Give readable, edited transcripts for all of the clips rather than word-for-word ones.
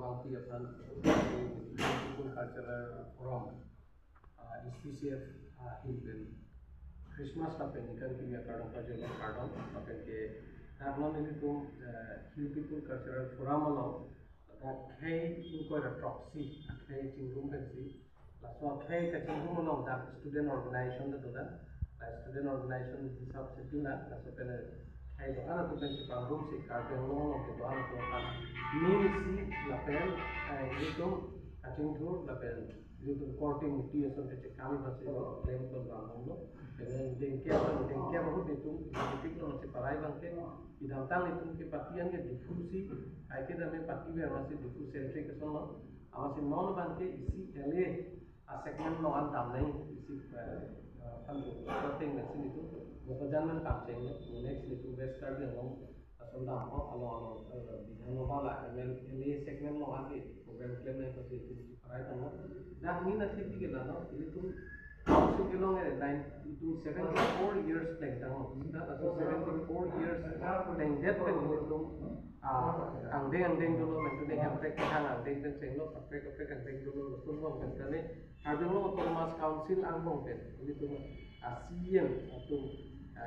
bangti apan People Cultural Forum SPCF hilben Christmas la pen ikan kimia kardon pajelo kardon lapen ke darnon ilitum Hill People Cultural Forum lo da khei inquiry proxy khei chingrum pensi la so khei ka chingrum lo da student organization da doda la student organization hisab se tina la so pen khei do ana tu pensi pangrum si karben lo lo ke do ana tu kan nin si la pen ilitum kachingthur la pen ilitum korti muti ason ke kami basi claim ko brahmono dengkia bahut nitum politik lo si parai bangke idang tang nitum ke patian ke difusi aike dame pati be amasi difu centric ason lo amasi non bangke isi ele a segment lo an dam nei isi phan ting men sin nitum bokajan man kam cheng next nitum west karbi long ason dam ho alo alo bidhano bala ml ele segment lo an ke program claim nei pasi isi parai tang dak ni na thik ke la no ilitum also belong at 74 years like down 74 years then that pen ilitum angdeng dulu men tu hemprek hang angdeng pen chenglo aprek aprek angdeng dulu sun bong pen tane Karbi Anglong Autonomous Council ang bong pen ilitum CM atum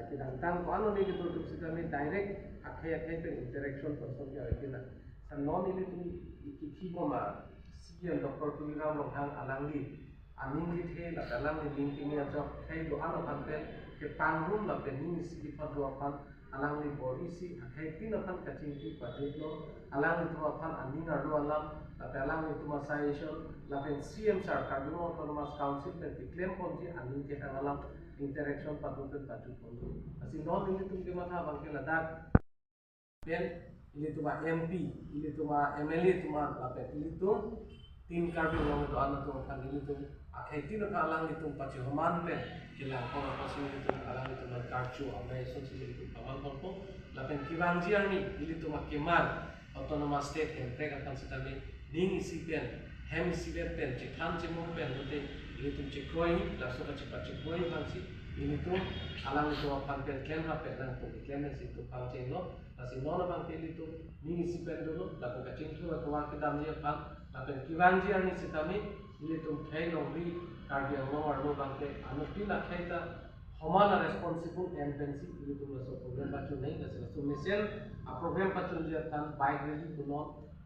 kidang tang ko ano ni gitu tum sitami direct akhai akhai pen interaction person ke kina sa non ilitum ikiki boma CM Dr. Tuliram Ronghang alangli aning ki the la alang ni ning tingi ajo khai do ano phan pen ke pangrum la pen ning si pa do phan alang ni bori si akhai tin phan kaching ki budget lo alang ni tuma phan aning arlo alam la pe alang ni tuma suggestion la pen CM sir Karbi Anglong Autonomous Council pen ti claim pon ji aning ke hang alam interaction pa do pen budget pon asi non ili tum ke matha bang ke ladak pen ili tuma MP ili tuma MLA tuma la pen ili tum tin Karbi Anglong do ano tum phan ili tum akhai tin phan alang ni tum pachi homan pen kilang ko pasi ili tum alang ni tum karchu amai son si ili tum paman polpo la pen kiwangji arni ili tum kemal autonomous state hemprek akan sitami ning isi pen hem isi pen che khan che mum pen note ili tum che kroi la so ka che pachi kroi bangsi ili tum alang ni tum phan pen claim ha pen lang tum claim si tum phang cheng lo la si non bang ke ili tum ning isi pen do la ko ka ching thu ka war ke dam je phan la pen kiwangji arni sitami ili tum khei long ri Karbi Anglong arlo bangke anuti la khaita homana responsible and pensi ili tum la so program pachu nei la so mission a program pachu je tan bike rally kuno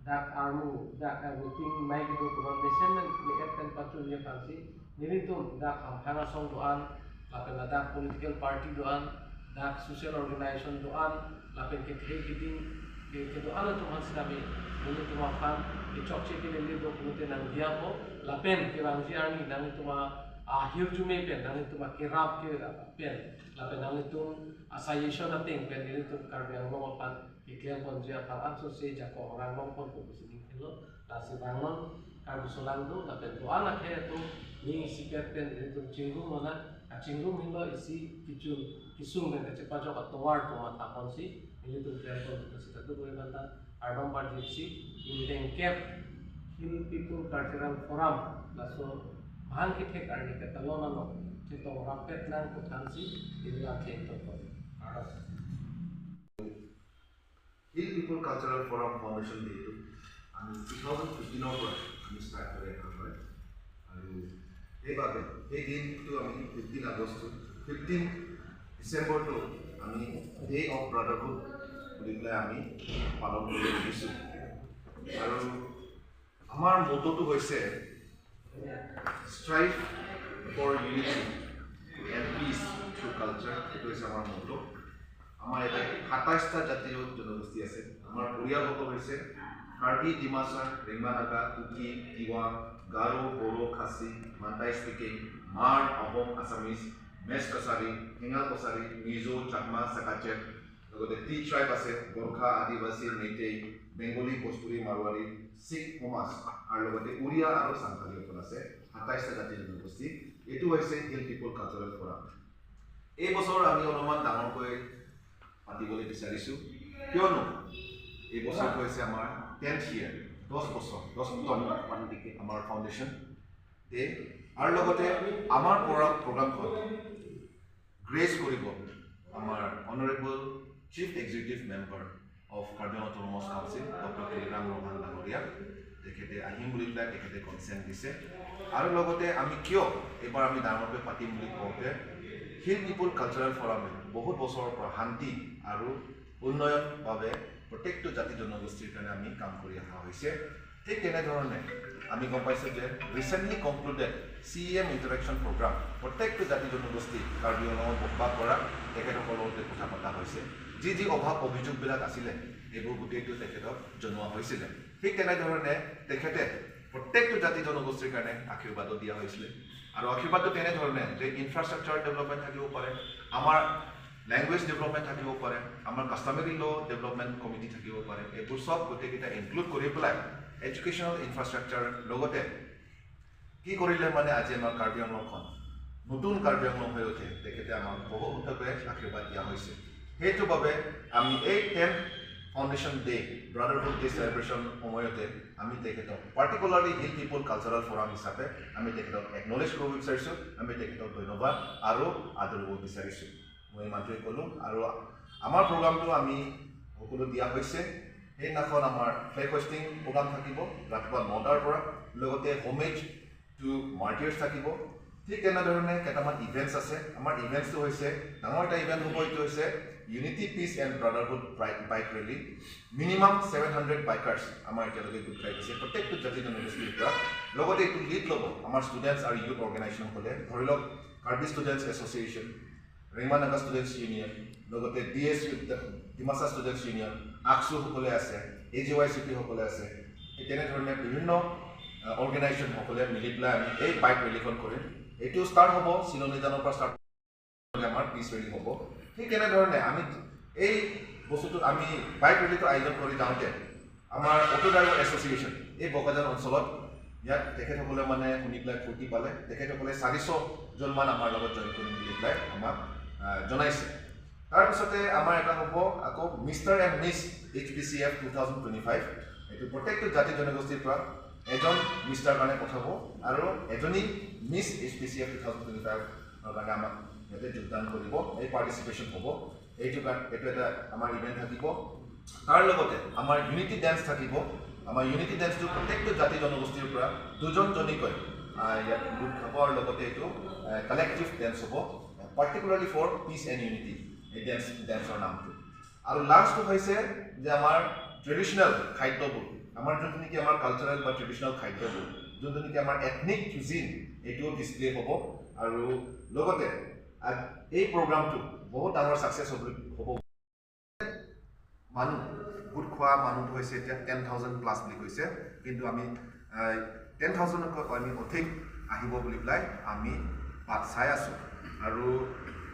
dak armu dak meeting mai ki do kuno mission men ni et pen pachu je phansi nili tum dak hamkhana song doan la pen dak political party doan dak social organization doan la pen ke thei ki ding ke do ana tum hansami nili tum phan ke chokche ke le do kuno te nang dia ko la pen ke bangji arni nang tuma a hirjume pen nang tuma kerap ke pen la pen nang tum association ating pen nili tum Karbi Anglong pan ke claim pon jia phan anso se ja ko orang long pon ko sini khelo la si banglon Karbi solang do la pen do ana khe to ni siket pen nili tum chingrum ona a chingrum hilo isi kichun kisung pen che pa jo ka towar to ma ta pon si nili tum claim pon to sita to koi banta ardom par jipsi indeng cap Hill People Cultural Forum la so bhan ki thek arni ke talona no che to rapet lang ko thansi illa the to ko aro Hill People Cultural Forum Foundation Day টো আমি 2015 পৰা আমি start কৰি অহা হয় আৰু সেইবাবে সেই দিনটো আমি 15 আগষ্ট 15 ডিচেম্বৰটো আমি ডে অফ ব্ৰাদাৰহুড বুলি পেলাই আমি পালন কৰিব খুজিছোঁ আৰু আমাৰ মটটো হৈছে strive for unity and peace through culture. সেইটো হৈছে আমাৰ মটো। আমাৰ ইয়াতে 27টা জাতীয় জনগোষ্ঠী আছে। আমাৰ পৰিয়ালসকল হৈছে কাৰ্বি, ডিমাচা, ৰেংমা নাগা, কুকি, তিৱা, গাৰো, বড়ো, খাচী, মান্তাই স্পিকিং, মাৰ, আহোম, আছামিজ, মেচ কছাৰী, ঠেঙাল কছাৰী, মিজো, চাকমা, চাকাচেক, লগতে টি ট্ৰাইব আছে, গোৰ্খা, আদিবাসী, মেইটেই, বেংগলী, ভোজপুৰী, মাৰোৱাৰী, শিখ সমাজ আৰু লগতে উৰিয়া আৰু চান্থালীসকল আছে। 27টা জাতি জনগোষ্ঠী। এইটো হৈছে হিল পিপল কালচাৰেল ফৰাম। এই বছৰ আমি অলপমান ডাঙৰকৈ পাতিবলৈ বিচাৰিছোঁ, কিয়নো এই বছৰটো হৈছে আমাৰ 10th year, 10 বছৰ, 10তম আমাৰ ফাউণ্ডেশ্যন ডে। আৰু লগতে আমাৰ প্ৰগ্ৰামখন গ্ৰেচ কৰিব আমাৰ honourable chief executive member of Karbi Autonomous Council doctor Tuliram Ronghang ডাঙৰীয়া। তেখেতে আহিম বুলি পেলাই তেখেতে কনচেণ্ট দিছে। আৰু লগতে আমি কিয় এইবাৰ আমি ডাঙৰকৈ পাতিম বুলি কওঁতে, হিল পিপুল কালচাৰেল ফৰামে বহুত বছৰৰ পৰা শান্তি আৰু উন্নয়ন বাবে প্ৰত্যেকটো জাতি জনগোষ্ঠীৰ কাৰণে আমি কাম কৰি অহা হৈছে। ঠিক তেনেধৰণে আমি গম পাইছোঁ যে recently concluded CEM interaction program, প্ৰত্যেকটো জাতি জনগোষ্ঠী কাৰ্বি আংলঙত বসবাস কৰা তেখেতসকলৰ লগতে কথা পতা হৈছে। যি যি অভাৱ অভিযোগবিলাক আছিলে, এইবোৰ গোটেইটো তেখেতক জনোৱা হৈছিলে। ঠিক তেনেধৰণে তেখেতে প্ৰত্যেকটো জাতি জনগোষ্ঠীৰ কাৰণে আশীৰ্বাদো দিয়া হৈছিলে। আৰু আশীৰ্বাদটো তেনেধৰণে যে ইনফ্ৰাষ্ট্ৰাকচাৰ ডেভেলপমেণ্ট থাকিব পাৰে, আমাৰ লেংগুৱেজ ডেভেলপমেণ্ট থাকিব পাৰে, আমাৰ কাষ্টমাৰী ল' ডেভেলপমেণ্ট কমিটি থাকিব পাৰে, এইবোৰ চব গোটেইকেইটা ইনক্লুড কৰি পেলাই এডুকেশ্যনেল ইনফ্ৰাষ্ট্ৰাকচাৰ, লগতে কি কৰিলে মানে আজি আমাৰ কাৰ্বি আংলংখন নতুন কাৰ্বি আংলং হৈ উঠে, তেখেতে আমাক বহুতকৈ আশীৰ্বাদ দিয়া হৈছে। সেইটো বাবে আমি এই 10th foundation day, brotherhood day celebration সময়তে আমি তেখেতক particularly hill people cultural forum হিচাপে আমি তেখেতক একনলেজ কৰিব বিচাৰিছোঁ, আমি তেখেতক ধন্যবাদ আৰু আদৰিব বিচাৰিছোঁ। মই ইমানটোৱে ক'লোঁ। আৰু আমাৰ প্ৰগ্ৰামটো আমি সকলো দিয়া হৈছে। সেইদিনাখন আমাৰ ফ্লেগ হোষ্টিং প্ৰগ্ৰাম থাকিব ৰাতিপুৱা 9টাৰ পৰা, লগতে হোমেজ টু মাৰ্টিয়াৰ্ছ থাকিব। ঠিক তেনেধৰণে কেইটামান ইভেণ্টছ আছে। আমাৰ ইভেণ্টছটো হৈছে, ডাঙৰ এটা ইভেণ্ট হ'ব, এইটো হৈছে unity, peace and brotherhood bike rally। Minimum 700 bikers আমাৰ এতিয়ালৈকে গোট খাই গৈছে প্ৰত্যেকটো জাতি জনগোষ্ঠীৰ পৰা। লগতে এইটো লিড ল'ব আমাৰ ষ্টুডেণ্টছ আৰু ইউথ অৰ্গেনাইজেশ্যনসকলে, ধৰি লওক Karbi students association, Rengma Naga students union, লগতে ডিএছইউ, ডিমাচা ষ্টুডেণ্টছ ইউনিয়ন, আকচুসকলে আছে, এ জি ৱাই চি পিসকলে আছে। এই তেনেধৰণে বিভিন্ন অৰ্গেনাইজেশ্যনসকলে মিলি পেলাই আমি এই বাইক ৰেলীখন কৰিম। এইটো ষ্টাৰ্ট হ'ব চিলনীজানৰ পৰা ষ্টাৰ্ট, আমাৰ পিচ ৰেলী হ'ব। ঠিক তেনেধৰণে আমি এই বস্তুটো আমি বাইক ৰেলীটো আয়োজন কৰি যাওঁতে আমাৰ অ'টো ড্ৰাইভাৰ এছ'চিয়েশ্যন এই বকাজান অঞ্চলত ইয়াত তেখেতসকলে মানে শুনি পেলাই ফূৰ্তি পালে। তেখেতসকলে 400জনমান আমাৰ লগত জইন কৰিম বুলি পেলাই আমাক জনাইছে। তাৰপিছতে আমাৰ এটা হ'ব আকৌ mister and miss HPCF 2025। এইটো প্ৰত্যেকটো জাতি জনগোষ্ঠীৰ পৰা এজন মিষ্টাৰ কাৰণে পঠাব আৰু এজনী মিছ এইচপিচিএফ 2025ৰ কাৰণে আমাক ইয়াতে যোগদান কৰিব, এই পাৰ্টিচিপেশ্যন হ'ব। এইটো কাৰণ এইটো এটা আমাৰ ইভেণ্ট থাকিব। তাৰ লগতে আমাৰ ইউনিটি ডেন্স থাকিব। আমাৰ ইউনিটি ডেন্সটো প্ৰত্যেকটো জাতি জনগোষ্ঠীৰ পৰা দুজনজনীকৈ ইয়াত গোট খাব আৰু লগতে এইটো কালেক্টিভ ডেন্স হ'ব, particularly for peace and unity এই ডেন্সৰ নামটো। আৰু লাষ্টটো হৈছে যে আমাৰ ট্ৰেডিশ্যনেল খাদ্যবোৰ, আমাৰ যোনটো নেকি আমাৰ কালচাৰেল বা ট্ৰেডিশ্যনেল খাদ্যবোৰ, যোনটো নেকি আমাৰ এথনিক কুইজিন, এইটোও ডিছপ্লে হ'ব। আৰু লগতে এই প্ৰগ্ৰামটো বহুত ডাঙৰ ছাকচেছ হ'ব। মানুহ গোট খোৱা মানুহটো হৈছে এতিয়া 10,000 প্লাছ বুলি কৈছে, কিন্তু আমি 10,000তকৈ আমি অধিক আহিব বুলি পেলাই আমি বাট চাই আছোঁ। আৰু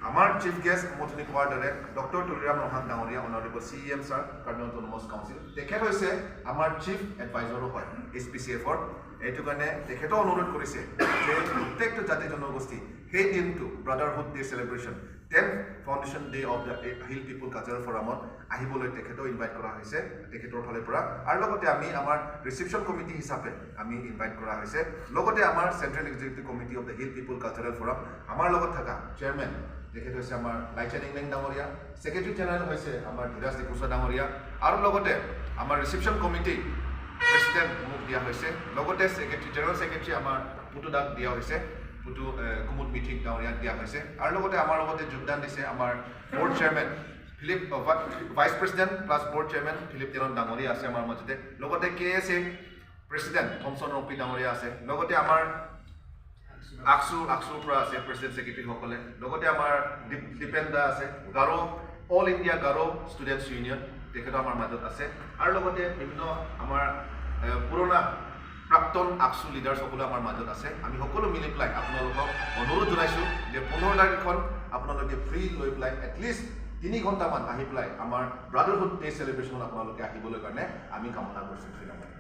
আমাৰ চিফ গেষ্ট মই অথনি কোৱাৰ দৰে ডক্টৰ তুলিৰাম ৰংহাং ডাঙৰীয়া, honourable CEM sir, Karbi Autonomous Council, তেখেত হৈছে আমাৰ চিফ এডভাইজৰো হয় এইচপিচিএফৰ। এইটো কাৰণে তেখেতেও অনুৰোধ কৰিছে যে প্ৰত্যেকটো জাতি জনগোষ্ঠী সেই দিনটো brotherhood day celebration, 10th foundation day of the Hill People Cultural ফৰামত আহিবলৈ তেখেতেও ইনভাইট কৰা হৈছে তেখেতৰ ফালৰ পৰা। আৰু লগতে আমি আমাৰ ৰিচিপশ্যন কমিটি হিচাপে আমি ইনভাইট কৰা হৈছে। লগতে আমাৰ Central Executive Committee of the Hill People Cultural Forum, আমাৰ লগত থকা চেয়াৰমেন তেখেত হৈছে আমাৰ লাইচেন ইংলেং ডাঙৰীয়া, ছেক্ৰেটাৰী জেনেৰেল হৈছে আমাৰ ধীৰাজ ডিকোচা ডাঙৰীয়া, আৰু লগতে আমাৰ ৰিচিপশ্যন কমিটি প্ৰেচিডেণ্ট মোক দিয়া হৈছে, লগতে ছেক্ৰেটাৰী, জেনেৰেল ছেক্ৰেটাৰী আমাৰ পুতু দাক দিয়া হৈছে, পুতু কুমুদ মিথিক ডাঙৰীয়াক দিয়া হৈছে। আৰু লগতে আমাৰ লগতে যোগদান দিছে আমাৰ board chairman Philip, vice president plus board chairman Philip Teron ডাঙৰীয়া আছে আমাৰ মাজতে, লগতে K S A president Thomson Rongpi ডাঙৰীয়া আছে, লগতে আমাৰ আকচুৰ পৰা আছে প্ৰেচিডেণ্ট ছেক্ৰেটাৰীসকলে, লগতে আমাৰ দীপেন দা আছে, Garo, all India Garo students union, তেখেতো আমাৰ মাজত আছে। আৰু লগতে বিভিন্ন আমাৰ পুৰণা প্ৰাক্তন আকচু লিডাৰ সকলো আমাৰ মাজত আছে। আমি সকলো মিলি পেলাই আপোনালোকক অনুৰোধ জনাইছোঁ যে 15 তাৰিখখন আপোনালোকে ফ্ৰী লৈ পেলাই এটলিষ্ট 3 ঘণ্টামান আহি পেলাই আমাৰ ব্ৰাদাৰহুড ডে চেলিব্ৰেশ্যনত আপোনালোকে আহিবলৈ কাৰণে আমি কামনা কৰিছোঁ। ধন্যবাদ।